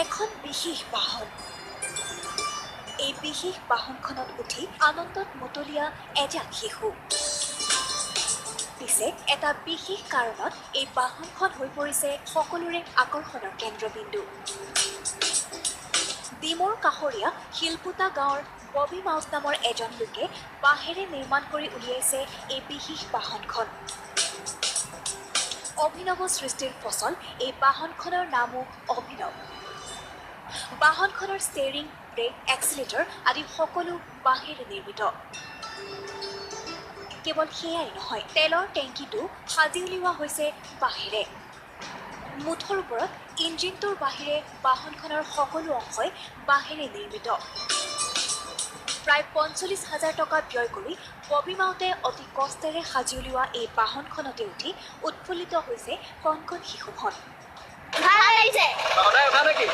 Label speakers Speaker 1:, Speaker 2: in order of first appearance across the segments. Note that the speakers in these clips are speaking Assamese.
Speaker 1: এখন বিশেষ বাহন। এই বিশেষ বাহনখনত উঠি আনন্দত মতলীয়া এজাক শিশু। পিছে এটা বিশেষ কাৰণত এই বাহনখন হৈ পৰিছে সকলোৰে আকৰ্ষণৰ কেন্দ্ৰবিন্দু। ডিমৌৰ কাষৰীয়া শিলপুতা গাঁৱৰ ববী মাউচ নামৰ এজন লোকে বাঁহেৰে নিৰ্মাণ কৰি উলিয়াইছে এই বিশেষ বাহনখন। অভিনৱ সৃষ্টিৰ ফচল এই বাহনখনৰ নামো অভিনৱ। বাহনখনৰ ষ্টেৰিং, ব্ৰেক, এক্সিলেটৰ আদি সকলো বাঁহেৰে নিৰ্মিত। কেৱল সেয়াই নহয়, তেলৰ টেংকিটো সাজি উলিওৱা হৈছে বাঁহেৰে। মুঠৰ ওপৰত ইঞ্জিনটোৰ বাহিৰে বাহনখনৰ সকলো অংশই বাঁহেৰে নিৰ্মিত। প্ৰায় 45 হাজাৰ টকা ব্যয় কৰি ববী মাউতে অতি কষ্টেৰে সাজি উলিওৱা এই বাহনখনতে উঠি উৎফুল্লিত হৈছে কণ কণ শিশুখন।
Speaker 2: ভাল লাগিছে।
Speaker 3: সদায় উঠা নেকি?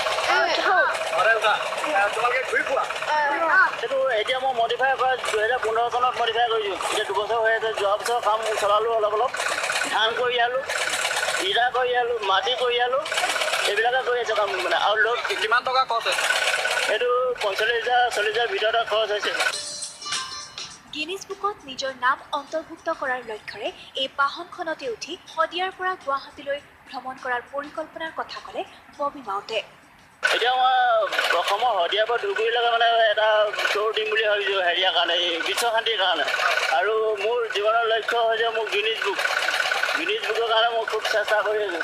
Speaker 3: সদায় উঠা? তোমালোকে ঘূৰি ফুৰা?
Speaker 4: এইটো এতিয়া মই মডিফাই কৰা 2015 চনত মডিফাই কৰিছোঁ। এতিয়া 2 বছৰ হৈ আছে। যোৱা বছৰ কাম চলালোঁ অলপ অলপ। ধান কঢ়িয়ালোঁ, ইটা কঢ়িয়ালোঁ, মাটি কঢ়িয়ালোঁ, এইবিলাকে কৰি আছোঁ কাম মানে আৰু লোড।
Speaker 3: কিমান টকা খৰচ হৈছে?
Speaker 4: এইটো 45 হাজাৰ, 40 হাজাৰ ভিতৰতে খৰচ হৈছে।
Speaker 1: গিনিজ বুকত নিজৰ নাম অন্তৰ্ভুক্ত কৰাৰ লক্ষ্যৰে এই বাহনখনতে উঠি শদিয়াৰ পৰা গুৱাহাটীলৈ ভ্ৰমণ কৰাৰ পৰিকল্পনাৰ কথা ক'লে ববী মাউতে।
Speaker 4: এতিয়া মই অসমৰ শদিয়াৰ পৰা ধুবুৰীলৈকে মানে এটা দৌৰ দিম বুলি ভাবিছোঁ, হেৰিয়াৰ কাৰণে, এই বিশ্ব শান্তিৰ কাৰণে। আৰু মোৰ জীৱনৰ লক্ষ্য হৈছে মোৰ গিনিজ বুক। গিনিজ বুকৰ কাৰণে মই খুব চেষ্টা কৰি আছোঁ।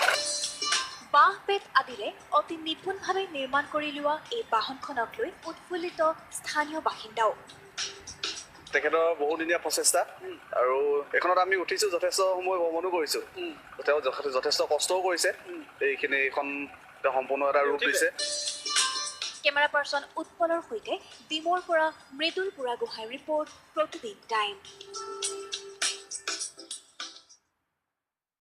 Speaker 1: বাঁহ, বেত আদিৰে অতি নিপুণভাৱে নিৰ্মাণ কৰি লোৱা এই বাহনখনক লৈ উৎফুল্লিত স্থানীয় বাসিন্দাও।
Speaker 5: তেখেতৰ বহুদিনীয়া প্ৰচেষ্টা আৰু এইখনত আমি উঠিছোঁ, যথেষ্ট সময় ভ্ৰমণো কৰিছোঁ। তেওঁ যথেষ্ট কষ্টও কৰিছে এইখিনি, এইখন তেওঁ সম্পূৰ্ণ এটা ৰূপ দিছে।
Speaker 1: কেমেৰা পাৰ্চন উৎপলৰ সৈতে ডিমৌৰ পৰা মৃদুল বুঢ়াগোহাঁইৰ ৰিপৰ্ট, প্ৰতিদিন টাইম।